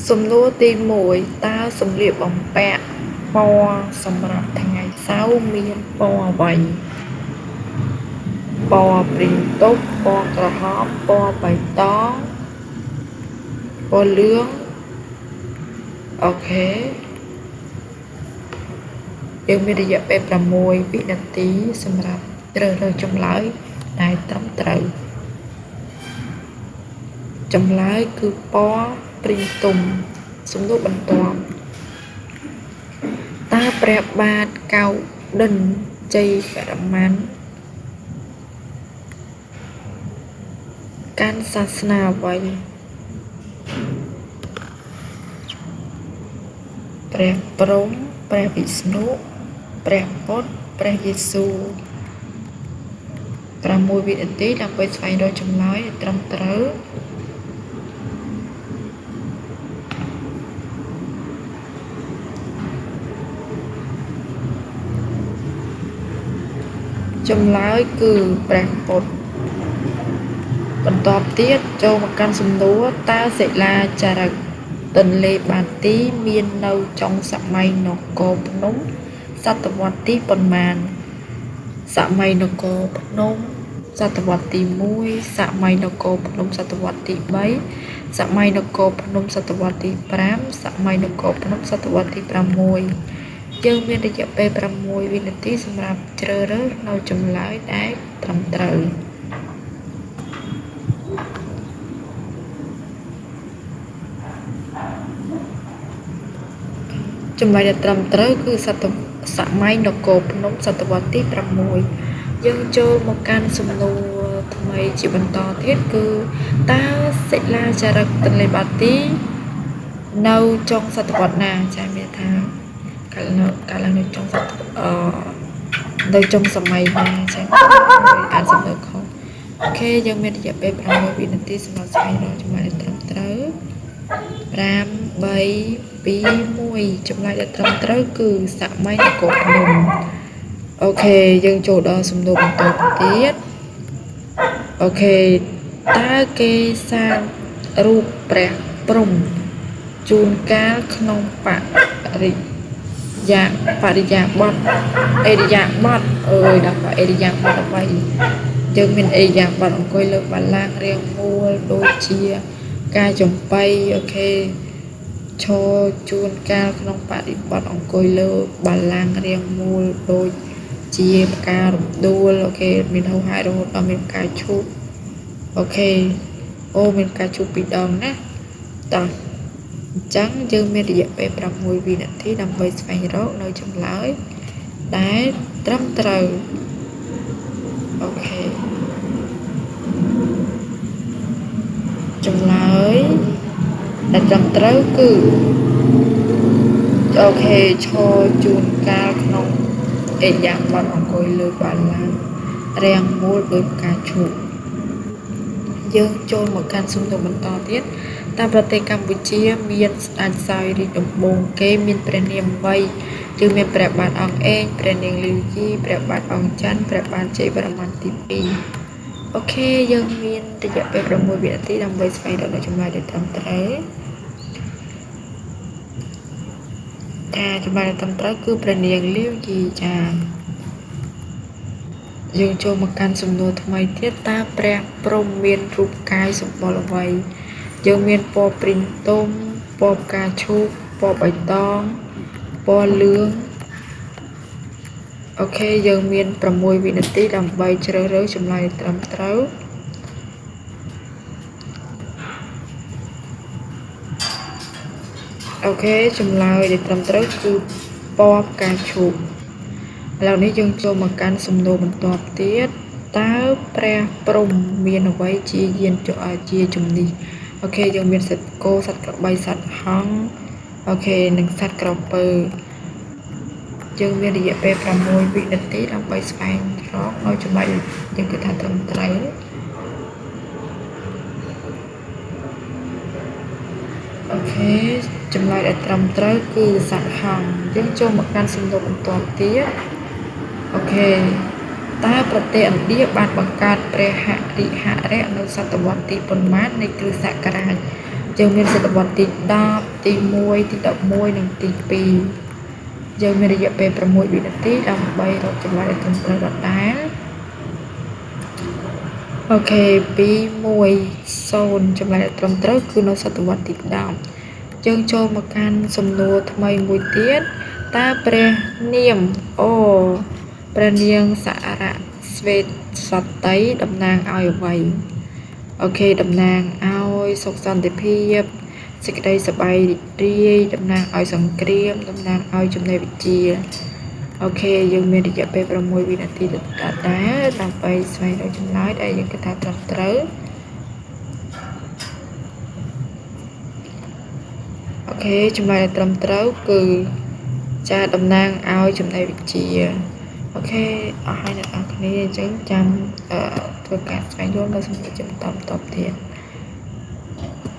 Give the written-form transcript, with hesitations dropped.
សំណួរទី1តើសម្លៀកបំពាក់ពណ៌សម្រាប់ថ្ងៃសៅរ៍មានពណ៌អ្វីពណ៌ព្រីងទុំពណ៌ក្រហមពណ៌បៃតងពណ៌លឿងអូខេយើងមានរយៈពេល6វិនាទីសម្រាប់ជ្រើសរើសចម្លើយដែលត្រឹមត្រូវចម្លើយគឺពណ៌ព្រីងទុំសំណួរបន្ទាប់តើព្រះបាទកៅឌិនជ័យវរ្ម័នកាន់សាសនាអ្វីព្រះព្រហ្មព្រះវិស្ណុព្រះពុទ្ធព្រះយេស៊ូ6វិនាទីដើម្បីស្វែងរកចម្លើយឲ្យត្រឹមត្រូវចម្លើយគឺព្រះពុទ្ធបន្ទាប់ទៀតចូលមកកាន់សំណួរតើសិលាចារឹកទន្លេបាទីមាននៅចុងសម័យនគរភ្នំសតវត្សទីប៉ុន្មានសម័យនគរភ្នំសតវត្សទី1សម័យនគរភ្នំសតវត្សទី3សម័យនគរភ្នំសតវត្សទី5សម័យនគរភ្នំសតវត្សទី6យើងមានរយៈពេល6វិនាទីសម្រាប់ជ្រើសរើសនៅចម្លើយដែលត្រឹមត្រូវចម្លើយដែលត្រឹមត្រូវគឺសម័យនគរភ្នំសតវត្សទី6យើងចូលមកកាន់សំណួរថ្មីជាបន្តទៀតគឺតើសិលាចារឹកទន្លេបាទីនៅចុងសតវត្សណាចាមានថាកាលឡើងនៅចុងសតនៅចុងសម័យណាចាអានសំណួរខុសអូខេយើងមានរយៈពេល6វិនាទីសម្រាប់ស្វែងរកចម្លើយដែលត្រឹមត្រូវ5 3 2 1ចម្លើយដែលត្រឹមត្រូវគឺសម័យនគរភ្នំអូខេយើងចូលដល់សំណួរបន្តទៀតអូខេតើគេសាងរូបព្រះព្រហ្មជួនកាលក្នុងបរិយាបថអេរិយាបថអើយដល់អេរិយាបថអ្វីយើងមានអេរិយាបថអង្គុយលើបល្ល័ង្ករាងមូលដូចជាការចំបៃអូខេឈរជួនកាលក្នុងបរិបទអង្គុយលើបល្ល័ង្ករាងមូលដូចជាផ្ការំដួលអូខេមានហូរហែរហូតដល់មានផ្កាឈូកអូខេអូមានផ្កាឈូកពីរដងណាតោះអញ្ចឹងយើងមានរយៈពេល6វិនាទីដើម្បីស្វែងរកនៅចម្លើយដែលត្រឹមត្រូវអូខេចម្លើយដែលត្រឹមត្រូវគឺអូខេឈរជួនកាលក្នុងអេរិយាបថអង្គុយលើបល្ល័ង្ករាងមូលដូចផ្កាឈូកយើងចូលមកកាន់សំណួរបន្តទៀតតើប្រទេសកម្ពុជាមានស្ដេចសោយរាជដំបូងគេមានព្រះនាមអ្វីយើងមានព្រះបាទអង្គអេងព្រះនាងលីវយីព្រះបាទអង្គច័ន្ទព្រះបាទជ័យវរ្ម័នទី2អូខេយើងមានរយៈពេល6វិនាទីដើម្បីស្វែងរកនូវចម្លើយដែលត្រឹមត្រូវចាចម្លើយដែលត្រឹមត្រូវគឺព្រះនាងលីវយីចាយើងចូលមកកាន់សំណួរថ្មីទៀតតើព្រះព្រហ្មមានរូបកាយសម្បុរអ្វីយើងមានពណ៌ព្រីងទុំពណ៌ផ្កាឈូកពណ៌បៃតងពណ៌លឿងអូខេយើងមាន6វិនាទីដើម្បីជ្រើសរើសចម្លើយត្រឹមត្រូវអូខេចម្លើយដែលត្រឹមត្រូវគឺពណ៌ផ្កាឈូកឥឡូវនេះយើងចូលមកកាន់សំណួរបន្ទាប់ទៀតតើព្រះព្រហ្មមានអ្វីជាយានជាជំនិះអូខេយើងមានសត្វគោសត្វក្របីសត្វហង្សអូខេនិងសត្វក្រពើយើងមានរយៈពេល6វិនាទីដើម្បីស្វែងរកនៅចម្លើយយើងគិតថាត្រឹមត្រូវអូខេចម្លើយដែលត្រឹមត្រូវគឺសត្វហង្សយើងចូលមកកាន់សំណួរបន្ទាប់ទៀតអូខេតើប្រទេសឥណ្ឌាបានបង្កើតព្រះហរិហរៈនៅសតវត្សទីប៉ុន្មាននៃគ្រិស្តសករាជ យើងមានសតវត្សទី10ទី1ទី11និងទី2យើងមានរយៈពេល6វិនាទីដើម្បីរកចម្លើយដែលត្រឹមត្រូវដដែល OK 2 1 0ចម្លើយដែលត្រឹមត្រូវគឺនៅសតវត្សទី10យើងចូលមកកាន់សំណួរថ្មីមួយទៀតតើព្រះនាមអូព្រះនាងសារៈស្វេតសតីតំណាងឲ្យអ្វី OK តំណាងឲ្យសុខសន្តិភាពសេចក្តីសប្បាយរីករាយតំណាងឲ្យសង្គ្រាមតំណាងឲ្យចំណេះវិជ្ជា OK យើងមានរយៈពេល6វិនាទីដដែលដើម្បីស្វែងរកចម្លើយដែលយើងគិតថាត្រឹមត្រូវ OK ចម្លើយដែលត្រឹមត្រូវគឺចាតំណាងឲ្យចំណេះវិជ្ជា OK អស់ហើយអ្នកនរគ្នាអញ្ចឹងចាំធ្វើការស្វែងយល់នៅសំណួរជាបន្តបន្ទាប់ទៀត។